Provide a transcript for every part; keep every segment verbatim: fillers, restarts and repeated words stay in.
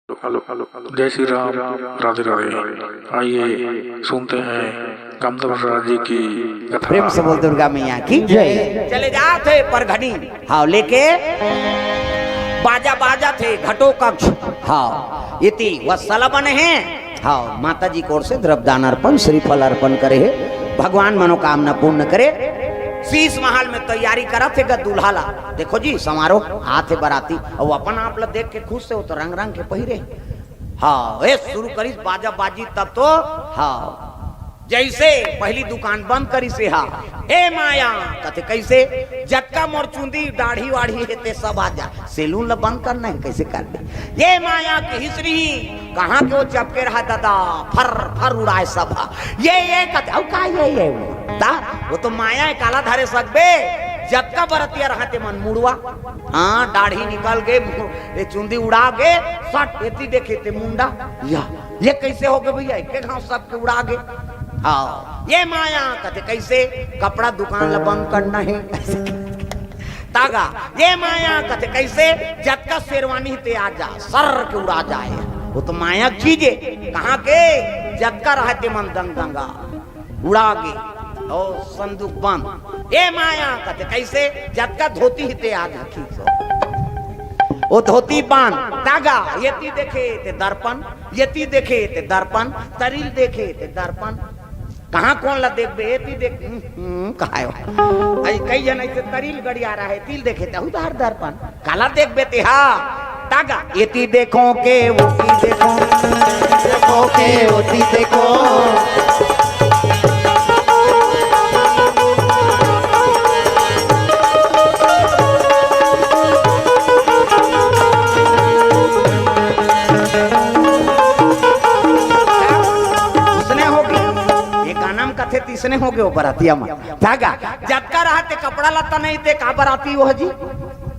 Hello hello hello, जय श्री राम। राधे राधे। आइए सुनते हैं कामदेव राजा जी की कथा। प्रेम से बोल दुर्गा मैया की जय। चले जाथे परघनी, हाँ, लेके बाजा बाजा थे घटो कक्ष, हाँ, इति वत्सल बन हे, हाँ, माता जी की ओर से द्रव्यदान अर्पण, श्रीफल अर्पण करे हे, भगवान मनोकामना पूर्ण करे। शीश महल में तैयारी करत हे ग दूल्हा ला। देखो जी, समारोह आथे बराती, अउ अपन आप ला देख के खुश हे, वो तो रंग रंग के पहिरे। हाँ, ए शुरू करिस बाजा बाजी तब तो, हाँ, जैसे पहली दुकान बंद करिस हे, हाँ, ए माया, कथे कैसे, जतका मोर चुंदी दाढ़ी वाढ़ी हे ते सब आ जा, सैलून ला बंद करना हे, कैसे कर दे। ए माया की हिसरी, कहाँ के वो चपके रहा दादा, फर फर उड़ाए सब हा। ये ये कथे, अउ का ये ये वो? ता, वो तो माया हे, काला धरे सकबे, जतका बरतिया रहा ते मन मुड़वा, हाँ, दाढ़ी निकल गे, मु-, ये चुंदी उड़ा गे, सट एती देखे ते मुंडा, या, ये कैसे हो गे भैया, एके घाव सबके उड़ा गे। हाँ, ए माया, कथे कैसे, कपड़ा दुकान ला बंद करना हे। तागा, ए माया, कथे कैसे, जतका शेरवानी ते आ जा, सर के उड़ा जाए। वो तो माया की चीज हे, कहाँ के, जतका रहा ते मन दंग दंगा, उड़ा गे, ओ संदूक बंद। ए माया, कथे कैसे, जतका धोती हे ते आ जा, ठीक से। वो धोती बांध, तागा, एती देखे ते दर्पण, एती देखे ते दर्पण, तरिल देखे ते दर्पण। कहाँ कोन ला देखबे, एती देख, हम्म, हम्म, कहायो। अई कई झन ऐसे तरिल गड़िया रहा हे, तिल देखे ते उधार दर्पण। काला देखबे ते हा, तागा, एती देखो के, ओती देखो, देखो के, ओती देखो। उसने होगे, ये गाना में कथे तीसने होगे वो बरातिया में। धागा, जतका रहा ते कपड़ा लत्ता नहीं ते का बराती वो जी?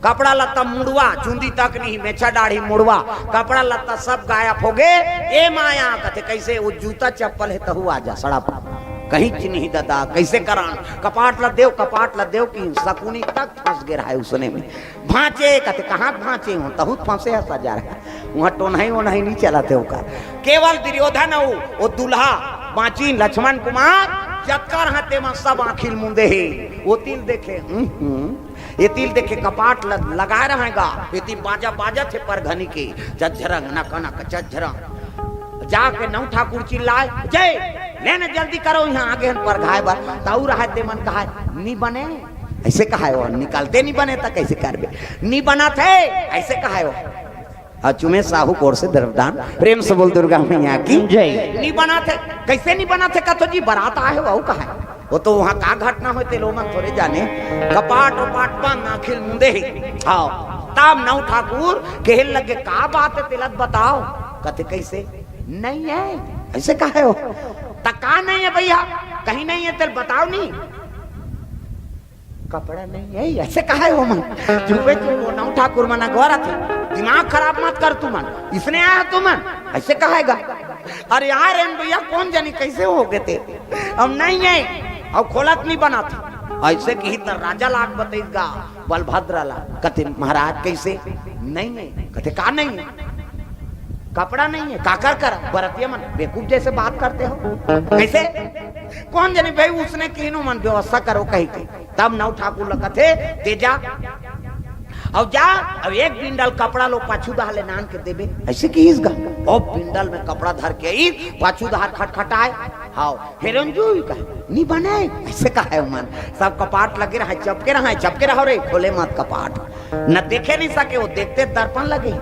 कपड़ा लत्ता मुड़वा, चुंदी तक नहीं, मेछा दाढ़ी मुड़वा, कपड़ा लत्ता सब गायब होगे। ए माया, कथे कैसे, वो जूता चप्पल हे तहू आ जा, सड़प। कहीं च नहीं दादा, कैसे करान? कपाट ला देव, कपाट ला देव कि सकुनी तक फंस गे रहा हे उसने में। भांचे, कथे कहाँ भांचे हो? तहू फंसे हे सजा रहा। वहाँ टोनही ओनही नहीं चलत हे ओकर। केवल दुर्योधन अउ वो दूल्हा बाँचिन लक्ष्मण कुमार, जतका रहा ते मन सब आँखी ल मुंदे हे। वो तिल देखे, हम्म, हम्म। ये तिल देखे कपाट ल-, लगाए रहा हे गा। एती बाजा बाजत हे परघनी के, झज्झरंग नक नक झज्झरंग। जाके नौ ठाकुर चिल्लाए, जय, ले न जल्दी करो, यहाँ आगे हन परघाए बर। तऊ रहा ते मन कहाए, नी बने, ऐसे कहाए हो, निकलते नी बने त कैसे करबे, नी बनत हे, ऐसे कहाए हो। अचुमे साहू कोर से द्रवदान, प्रेम से बोल दुर्गा मैया की जय। नी बनत हे, कैसे नी बनत हे, कथो जी बरात आए हो, अऊ कहाए। वो तो वहाँ का घटना होय, ते लोगन थोड़े जाने। कपाट उपाट बंद, आँखी ल मुंदे हे। हाँ, तब नौ ठाकुर कहे लगे, का बात हे, तेला त बताओ। कथे, कैसे? नहीं हे, ऐसे कहाए हो? त का नहीं हे भैया? कहीं नहीं हे, तेला बताओ नी। कपड़ा नहीं हे, ऐसे कहाए हो मन? चुपे चुप वो नौ ठाकुर मन अगोरत हे। दिमाग खराब मत कर तू मन। इसने आया तू मन, ऐसे कहाएगा? अरे यार, एन भैया, कोन जनी कैसे होगे ते? अब नहीं हे, अब खोलत नहीं बनत हे। ऐसे किही त राजा ला आके बतइस गा, बलभद्र ला। कथे, महाराज, कैसे? नहीं हे। कथे, का नहीं हे? कपड़ा नहीं हे, काकर करा? बरतिया मन बेवकूफ जैसे बात करते हो। कैसे? कोन जनी भाई, उसने किहिन ओ मन व्यवस्था करो कहिके। तब नौ ठाकुर ला कथे, दे जा। अब जा, अब एक बिंडल कपड़ा लो, पाछू डहर ले नान के देबे। ऐसे किहिस गा। ओ बिंडल में कपड़ा धर के आइस, पाछू डहर खटखटाए। हाव, हेरोन जू ही कहे, नी बने, ऐसे कहाए ओ मन। सब कपाट लगे रहा, चपके रहा, चपके रहो रे, खोले मत कपाट। न देखे नहीं सके, वो देखते दर्पण लगे।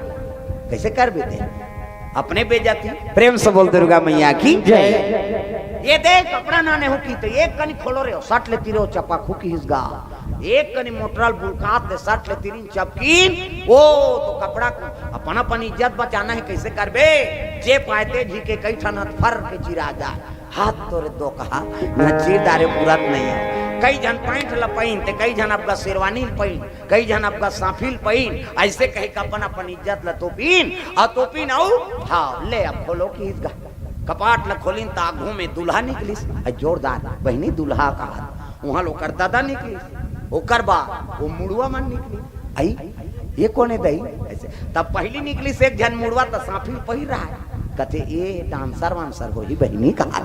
कैसे करबे ते? अपने बेइज्जती। प्रेम से बोल दुर्गा मैया की जय। ये देख, कपड़ा नाने हो की, तो एक कनी खोलो रे, सट ले तिरो चपा खूकी हिसगा। एक कनी मोटरल बुलकात ले सट ले तिरिन चपकीन, वो तो कपड़ा को अपन, अपन इज्जत बचाना हे, कैसे करबे? जे पाए ते झी के कई ठन हाथ फर के चिरा जाए। हाथ तोरे दो कहा, न चीर डारे पुरत नहीं हे। कई झन पैंट ल पहिन, ते कई झन अबका शेरवानी ल पहिन, कई झन अबका साफी ल पहिन, ऐसे कहे के अपन, अपन इज्जत ल तोपिन, अउ तोपिन अउ, हाँ, ले अब खोलो किहिस गा। कपाट ल खोलिन त आघू में दूल्हा निकलिस, अउ जोरदार, बहिनी दूल्हा कहा, उहाँ ले ओकर ददा निकलिस, ओकर बाद वो मुड़वा मन निकलिस, आई, ये कोन हे दई? अइसे तब पहिली निकलिस एक झन मुड़वा, त सांफी ल पहिर रहा हे। कथे, "ए डांसर वांसर होही बहिनी," कहा।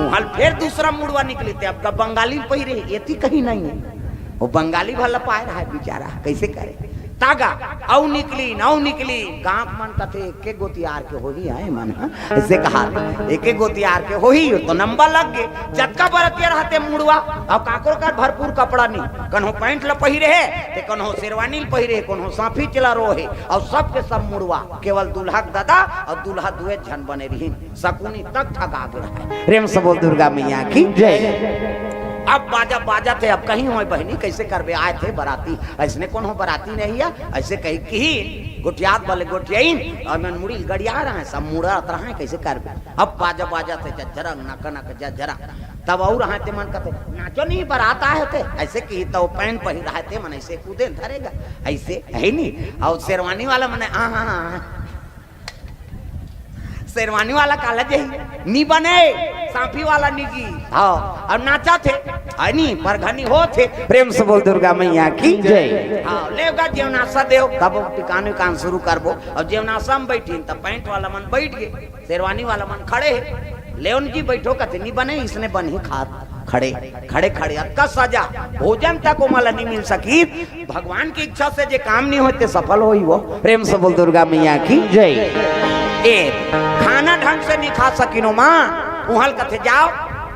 उहां ले फेर दूसरा मुड़वा निकलिस, ते अब का बंगाली ल पहिरे, एती कहीं नहीं हे। वो बंगाली भला पाए रहा हे बिचारा, कइसे करे? तागा, अउ निकलिन, अउ निकलिन, गांव मन कथे, "एके गोतियार के होही आए मन," हां? अइसे कहा, "एके गोतियार के होही," त नंबर लग गे। जतका बरतिया रहथे मुड़वा, अउ काकरो कर भरपूर कपड़ा नहीं, कन्हो पैंट ल पहिरे हे, ते कन्हो शेरवानी ल पहिरे हे, कन्हो सांफी चला रो हे, अउ सबके सब मुड़वा, केवल दूल्हा के ददा अउ दूल्हा दुए झन बने रहिन। सकुनी तक ठगा गे रहा हे। प्रेम से बोल दुर्गा मैया की जय। अब बाजा बाजथे, अब कहीं होय बहिनी, कइसे करबे, आए थे बराती, अइसने कोनो बराती नहीं हे, अइसे कहि किहिन, गोठियात बले गोठियाइन, अउ मन मुड़ी ल गड़िया रहा हे, सब मुड़त रहा हे, कइसे करबे। अब बाजा बाजथे, झरझरंग, नक नक झरझरंग। तब अउ रहा हे ते मन कथे, "नाचो नहीं, बरात आए होते," अइसे किही त पैंट पहिर रहा हे ते मन अइसे कूदे ल धरे गा, अइसे हे नी, अउ शेरवानी वाला मन, आ, आ, आ, शेरवानी वाला काला जही, नी बने, सांफी वाला नी जी। हां, अब नाचथे, हे नी, परघनी होथे। प्रेम से बोल दुर्गा मैया की जय। हां, लेव गा जेवनासा देव, तब टिकान विकान शुरू करबो। अउ जेवनासा म बइठिन, त पैंट वाला मन बइठ गे, शेरवानी वाला मन खड़े हे। लेव न जी बइठो, कथे, "नी बने, अइसने बनही खात।" खड़े, खड़े, खड़े, अतका सजा, भोजन तक ओमन ला नी मिल सकिस। भगवान के इच्छा से जे काम नी होय, ते सफल होही वो। प्रेम से बोल दुर्गा मैया की जय। ए, खाना ढंग से नी खा सकिन ओमन, उहां ल कथे, "जाव,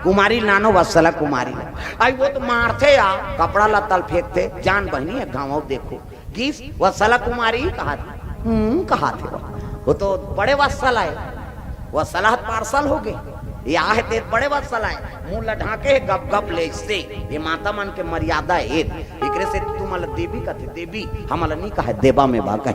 कुमारी ल लानो, वत्सला कुमारी ल।" अई वो तो मारथे या, कपड़ा लत्ता ल फेंकथे, "जान बहिनी, एक घांव अउ देखो।" गिस, "वत्सला कुमारी," कहाथे, "हम्म," कहाथे वो। वो तो बड़े वत्सला हे। वत्सला ह पार्सल होगे, या हे ते बड़े वत्सला हे, मुंह ल ढांके हे गप गप ले से। ये माता मन के मर्यादा हे, एकरे से तुमन ल देवी कथे, देवी, हमन ल नी कहे, देवा में बा कहे।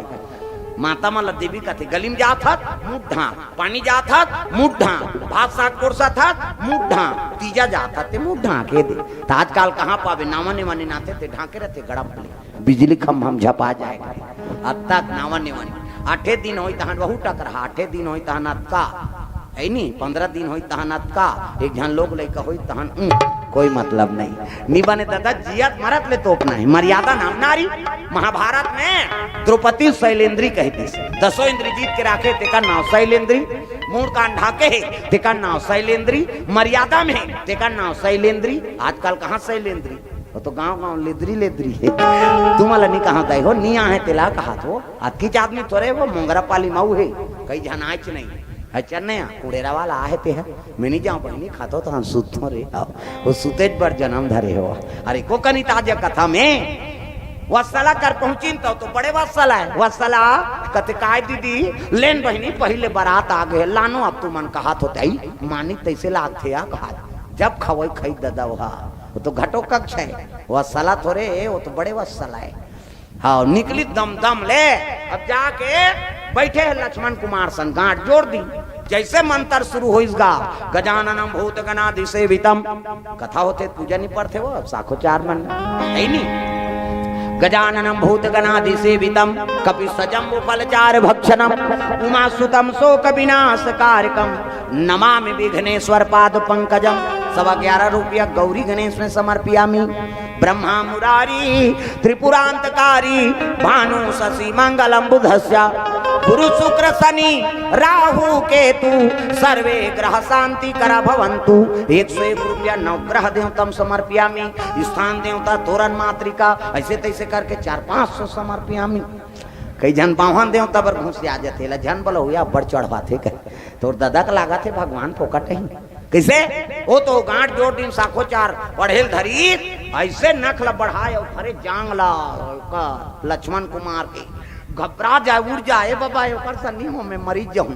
माता मन ल देवी कथे, गली म जात हस, मुंह ढांक, पानी जात हस, मुंह ढांक, भात साग परोसत हस, मुंह ढांक, तीजा जात हस, ते मुंह ढांक, ये दे। त आजकल कहां पाबे, नावा नेवा नी नाथे, ते ढांके रथे गड़प ले। बिजली खंभा म झपा जाय। अतका नावा नेवा नी। आठे दिन होई तहन वहू टकरहा, आठे दिन होई तहन अतका। हे नी, पंद्रह दिन होई तहन अतका। एक झन लोग लइका होई तहन, उं, कोई मतलब नहीं। नी बने ददा, जियत मरत ले तोपना हे। मर्यादा नाम नारी। महाभारत में द्रौपदी शैलेंद्री कहितिस। दसों इंद्री जीत के राखे, तेकर नांव शैलेंद्री। मूड़ कान ढांके हे, तेकर नांव शैलेंद्री। मर्यादा में हे, तेकर नांव शैलेंद्री। आजकल कहां शैलेंद्री? वो तो गांव गांव लेदरी लेदरी हे। तुमन ला नी कहां दई हो, नी आहे तेला कहात हो। अतकीच आदमी थोरे हे वो, मोंगरा पाली मऊ हे, कई झन आयच नहीं। हे चन्नैया, कुड़ेरा वाला आहे ते हे। मैं नी जांव बहिनी, खातो तहन सुतथों रे। आओ, वो सुतेच बर जनम धरे हो। अरे को कनी ताजा कथा में वत्सला कर पहुंचिन तव तो बड़े वत्सला हे। वत्सला कथे, "काय दीदी, लेन बहिनी, पहिले बरात आ गे, लानो अब तुमन कहात हो तई, मानी तइसे लागथे या कहात। जब खवई खई ददा ओहा।" वो तो घटो कक्ष हे, वत्सला थोरे हे, वो तो बड़े वत्सला हे। हां, निकली दम दम ले, अब जाके बइठे हे लक्ष्मण कुमार संग, गांठ जोड़ दी। जइसे मंतर शुरू होइस गा, गजाननम भूत गणादिसेवितम। कथा होथे, पूजा नी पड़थे वो, अब साखोचार मन, हे नी? गजाननम भूत गणादिसेवितम, कपि सजम्बु फलचार भक्षणम, उमा सुतम शोक विनाश कारकम, नमामि विघ्नेश्वर पाद पंकजम। सवा ग्यारह रुपया गौरी गणेश में समर्पयामी। ब्रह्मा मुरारी त्रिपुरांतकारी, भानु शशि मंगलम बुधस्य, गुरु शुक्र शनि राहु केतु, सर्वे ग्रह शांति करा भवंतु। एक सौ एक रुपया नवग्रह देवतम समर्पयामी। स्थान देवता, तोरण मातृका, अइसे तइसे करके चार पांच सौ समर्पयामी। कई झन बाम्हन देवता बर घुसिया जथे, ला झन बलहुया बड़ चढ़वाथे कहे। तोर ददा के लागत हे भगवान फोकट हे। कइसे? वो तो गांठ जोड़ दिन साखोचार पढ़े ल धरिस, अइसे नख ला बढ़ाय अउ धरे जांग ला, ओकर लक्ष्मण कुमार के घबरा जाय, उड़ जाय, "ए बाबा, ओकर सन नी हो, मैं मरी जाहूं।"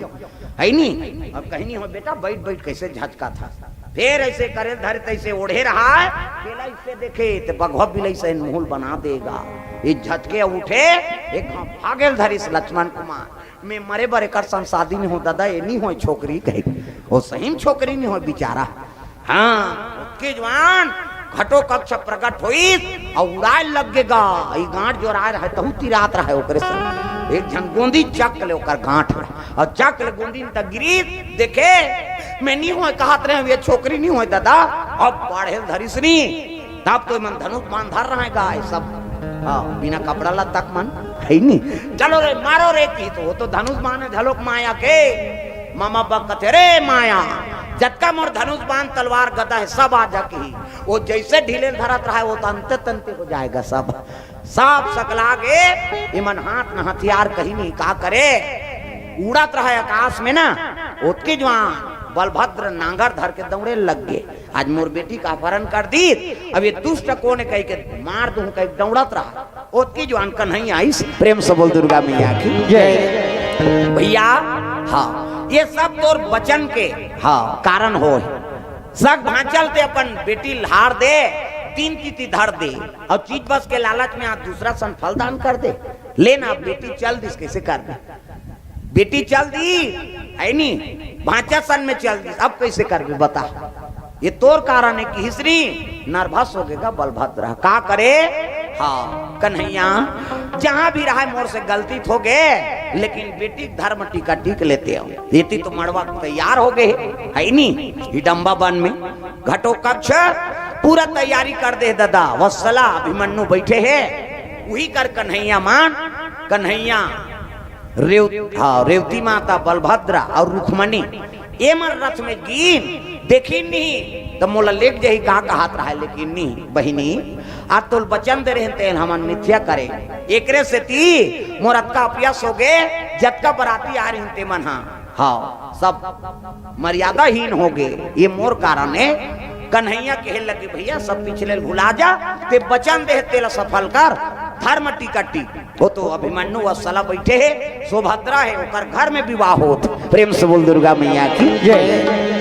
हे नी? अब कहीं नी हो बेटा, बइठ बइठ कइसे झचकाथस। फेर अइसे करे ल धरे, तइसे ओढ़े रहा हे, बिलई से देखे, ते बघवा बिलई से मुंह ल बना देगा। ये झचके उठे, एक घांव भागे ल धरिस लक्ष्मण कुमार। "मैं मरे बर एकर संग शादी नी हो ददा, ये नी होय छोकरी," कहे। वो सही म छोकरी नी होय बिचारा। हां, ओतके जुवान घटो कक्ष प्रगट होइस अउ उड़ाय लग गे गा। ये गांठ जोराय रहे, तहू तिरात रहे ओकरे संग। एक झन गोंदी चक ले ओकर गांठ ल, अउ चक ले गोंदी त गिरिस, देखे, "मैं नी होय कहत रहेंव, ये छोकरी नी होय ददा।" अब बाढ़े ल धरिस नी, तब तो मन धनुष बाण धर रहे गा, ये सब हाँ, बिना कपड़ा लत्ता के मन हे नहीं। चलो रे, मारो रे, किहिस तो वो तो धनुष बाण हे, झलोक माया के। मामा बक कथे, रे माया, जतका मोर धनुष बाण तलवार गदा हे, सब आ जा, किहिस। वो जइसे ढीले धरत रहा हे, वो तो अंते तंते हो जाय गा सब। सब सकला गे, एमन हाथ न हथियार कहीं नहीं, का करे? उड़त रहा हे आकाश में ना, ओतके जुआन बलभद्र नांगर धर के दौड़े लग गे। आज मोर बेटी के अपहरण कर दिस, अब ये दुष्ट कोन हे कहिके मार दूं कहिके दौड़त रहा। ओतके जुआन कन्हैया आइस। प्रेम से बोल दुर्गा मैया की जय। भइया, हाँ, ये सब तोर बचन के, हाँ, कारण होय। सग भांचल ते अपन बेटी ल हार दे, तीन तिथि धर दे, अउ चीज बस के लालच में आज दूसरा सन फल दान कर दे। ले ना, बेटी चल दिस, कइसे करबे? बेटी चल दिस, हे नी, भांचा सन में चल दिस, अब कइसे करबे बता? ये तोर कारण हे, किहिस नी, nervous हो गे गा बलभद्र। का करे? हाँ, कन्हैया, जहाँ भी रहा हे, मोर से गलती त हो गे, लेकिन बेटी के धर्म टीका टीक लेते हो। एती तो मड़वा तैयार हो गे हे, हे नी, हिडम्बा वन में घटोत्कच पूरा तैयारी कर दे हे ददा। वत्सला, अभिमन्यु बइठे हे, उही कर कन्हैया मान, कन्हैया रेव-, हाँ, रेवती माता, बलभद्र अउ रुक्मणी, एमन रथ में गिन, देखिन नहीं त मोला लेग जाही का कहत रहा हे, लेकिन नहीं बहिनी, आज तोल बचन दे रहेन तेन हमन मिथ्या करे, एकरे सेती मोर अतका अपयस हो गे, जतका बराती आय रहिन तेमन हा, हाँ, सब मर्यादाहीन हो गे, ये मोर कारण हे। कन्हैया कहे लगे, भइया, सब पिछले ल भुला जा, ते बचन दे हे तेला सफल कर, धर्म टीका टीक। वो तो अभिमन्यु वत्सला बइठे हे, सुभद्रा हे, ओकर घर में विवाह होत। प्रेम से बोल दुर्गा मैया की जय।